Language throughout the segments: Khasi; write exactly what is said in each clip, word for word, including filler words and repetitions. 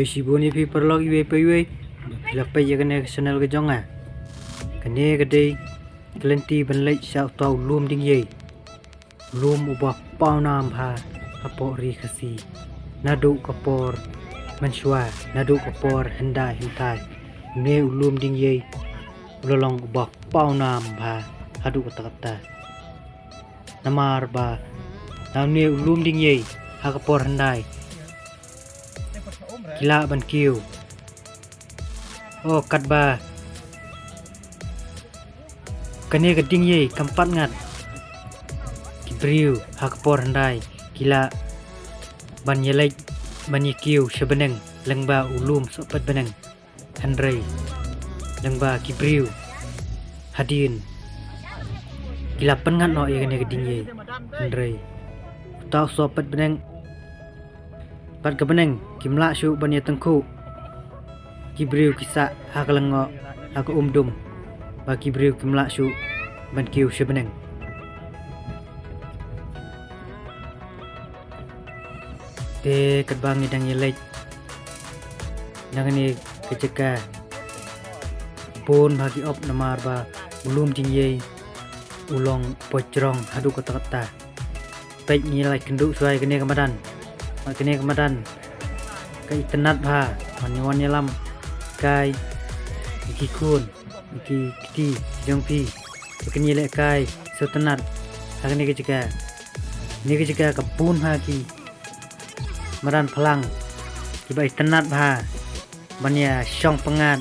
Shibun ïa phi paralok iwei pa iwei ba phi la peit ïa kane ka channel ka jong nga. Kane ka dei ka lynti ban leit sha uta u lum Diengïei, u lum uba pawnam bha hapoh ri Khasi. Naduh ka por mynshuwa, naduh ka por hyndai hynthai, une u lum Diengïei u la long uba pawnam bha haduh katta katta. Namar ba na une u lum Diengïei ha ka por hyndai ki lah ban kiew. O katba kane ka Diengïei kam pat ngat, ki briew ha ka por hyndai ki lah ban ïaleit ban ïakiew sha bneng lyngba u lum sohpet bneng. Hynrei lyngba ki briew hadien ki la pynngat noh ïa kane ka Diengïei. Hynrei uta u sohpet bneng bad ka bneng kim lah shuh ban ïatyngkhuh. Ki briew ki sah ha ka lyngngoh, ha ka umdum, ba ki briew kim lah shuh ban kiew sha bneng. Te katba ngi dang ïaleit na kane ka jaka, bun bha ki op namar ba u lum Diengïei u long uba jrong haduh katta katta. Peit, ngi la ïakynduh shuwa ïa kane ka madan. Ba kane ka madan ka itynnad bha ban ïa wan ïalam kai ïa ki khun, ïa ki kti jong phi. Ba kin ïalehkai sngewtynnat ha kane ka jaka. Kane ka jaka ka bun ha ki madan phlang kiba itynnad bha ban ïa shong pyngngad.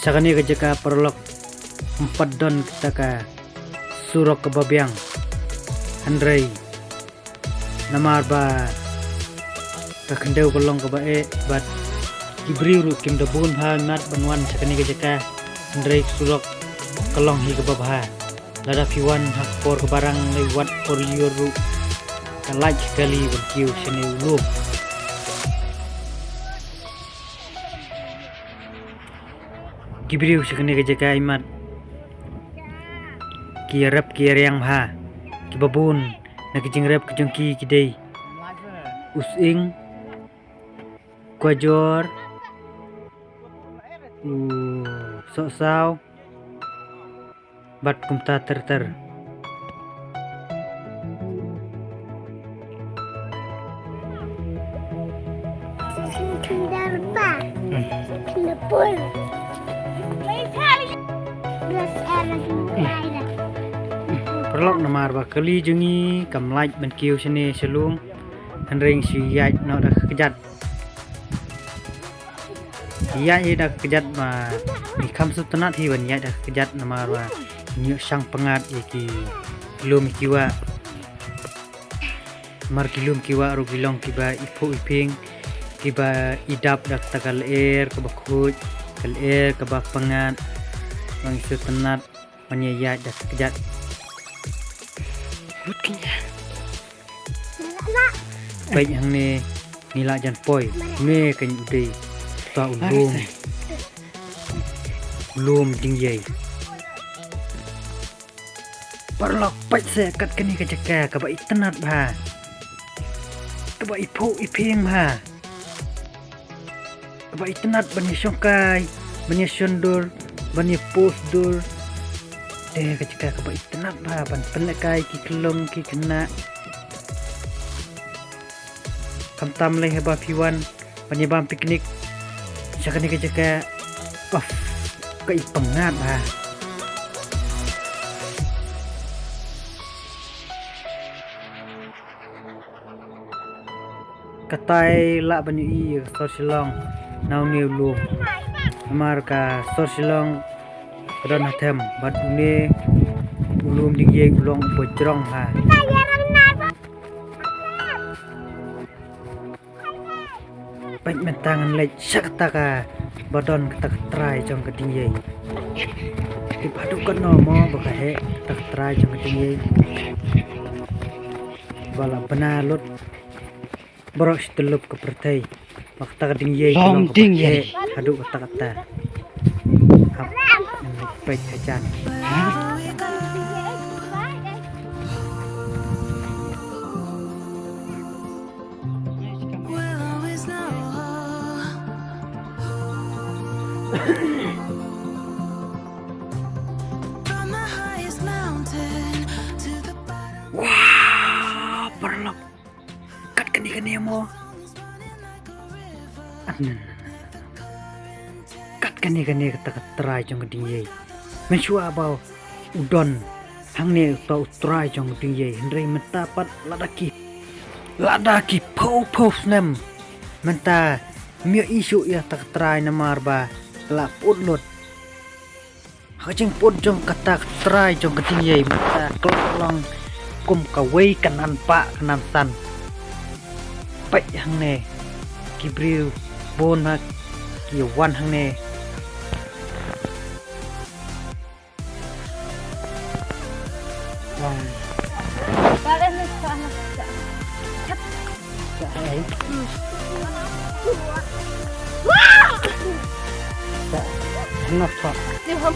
Sha kane ka jaka paralok, ym pat don kata ka surok kaba biang. Hynrei namar ba ka khyndew ka long kaba eh bad ki briew ruh kim da bun bha imat ban wan sha kane ka jaka. Hynrei ka surok ka long hi kaba bha. Lada phi wan ha ka por kaba rang lei wat por lyiur ruh, ka lait ka kali ban kiew shane u lum. Ki briew sha kane ka jaka imat ki ïarap ki ïariang bha. Kiba bun na ki jingrep ki jong ki ki dei u sying, kwajor, u sohsaw bad kumta ter ter. Paralok, namar ba kali jong ngi kam lait ban kiew shane sha lum, hynrei ngi shu ïaid noh da ka kjat. Ïaid hi da ka kjat ba ngi kham sngewtynnat hi ban ïaid da ka kjat namar ba ngi ïoh shang pyngngad ïa ki lum ki wah. Namar ki lum ki wah ruh ki long kiba iphuh iphieng, kiba idap da kata ka lyer kaba khuid, ka lyer kaba pyngngad. Ba ngi sngewtynnat ban ïa ïaid da ka kjat. Peit hangne ngi la jan poi, ne ka ngi u dei uta u lum, u lum Diengïei. Paralok, peit seh kat kane ka jaka kaba itynnad bha, kaba iphuh iphieng bha. Kaba itynnad ban ïa shongkai, ban ïa shon dur, ban ïa pus dur. Te ka jaka kaba itynnad bha ban pynlehkai ki khyllung ki khynnah. Khamtam lei haba phi wan ban ïa bam picnic sha kane ka jaka. Of, ka ipyngngad bha. Katai lah ban ïohi ïa ka sor Shillong na une u lum. Namar ka sor Shillong ka don ha them bad une u lum Diengïei u long uba jrong ha. Peit mynta ngan leit sha kata kaba don kata ka trai jong ka Diengïei. Tip haduh katno mo ba ka heh kata ka trai jong ka Diengïei. Ba la bna lut baroh shi tyllup ka pyrthei. Ba kata ka Diengïei ka long kaba heh haduh katta katta. Hap, peit hajan. Wow, paralok. Kat kane kane mo. Kat kane kane kata ka trai jong ka ding ïei. Mynshuwa ba u don hangne uta u trai jong ka ding ïei. Hynrei mynta pat lada ki, lada ki phew phew snem. Mynta ym ïoh i shuh ïa kata ka trai namar ba ka la put lut. Ha ka jingput jong kata ka trai jong ka ding ïei mynta ka la long kum kawei ka nan ba ka nan san. Peit hangne ki briew bun ha ki wan hangne. Wan.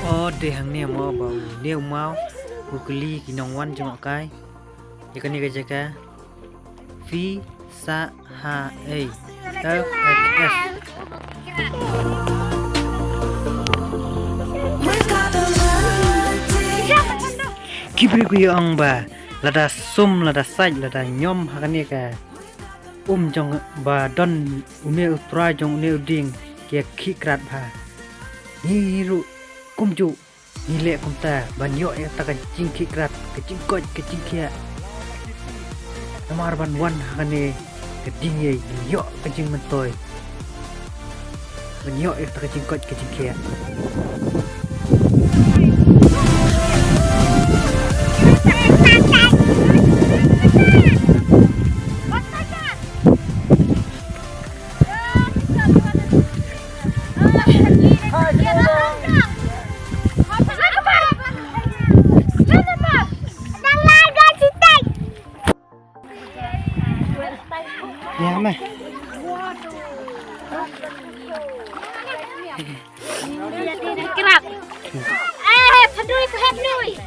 O de hangne mo ba u ne u maw u kylli ki nongwan jngohkai ïa kane ka jaka. Phi sa ha ei. F X S. Ki briew ki ong ba lada sum, lada sait, lada ñiom ha kane ka um jong ba don une u trai jong une u dieng ki khih krat bha. Ngi ruh kumjuh ngi leh kumta ban ïoh ïa kata ka jingkhih krat, ka jingkoit, ka jingkhiah. Namar ban wan ha kane ka ding ïei ngi ïoh ka jingmyntoi. Ban ïoh ïa kata ka jingkoit ka jingkhiah. Ïa me. Krap. Eh, pynduh, pynduh.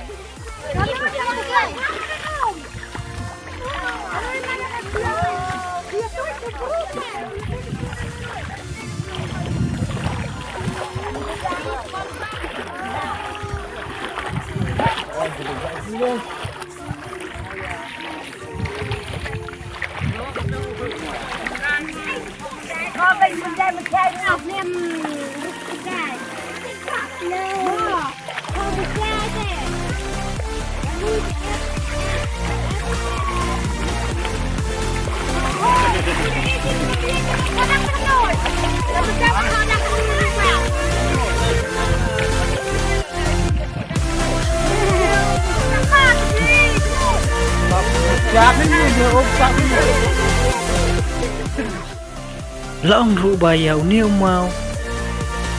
La ong ruh ba ïa une u maw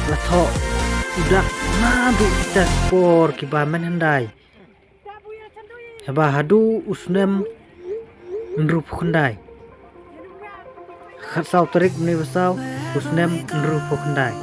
la thoh u dak naduh kita ki por kiba mynhyndai. Haba haduh u snem hynriewphew khyndai. Khatsaw tarik une u saw u snem hynriewphew khyndai.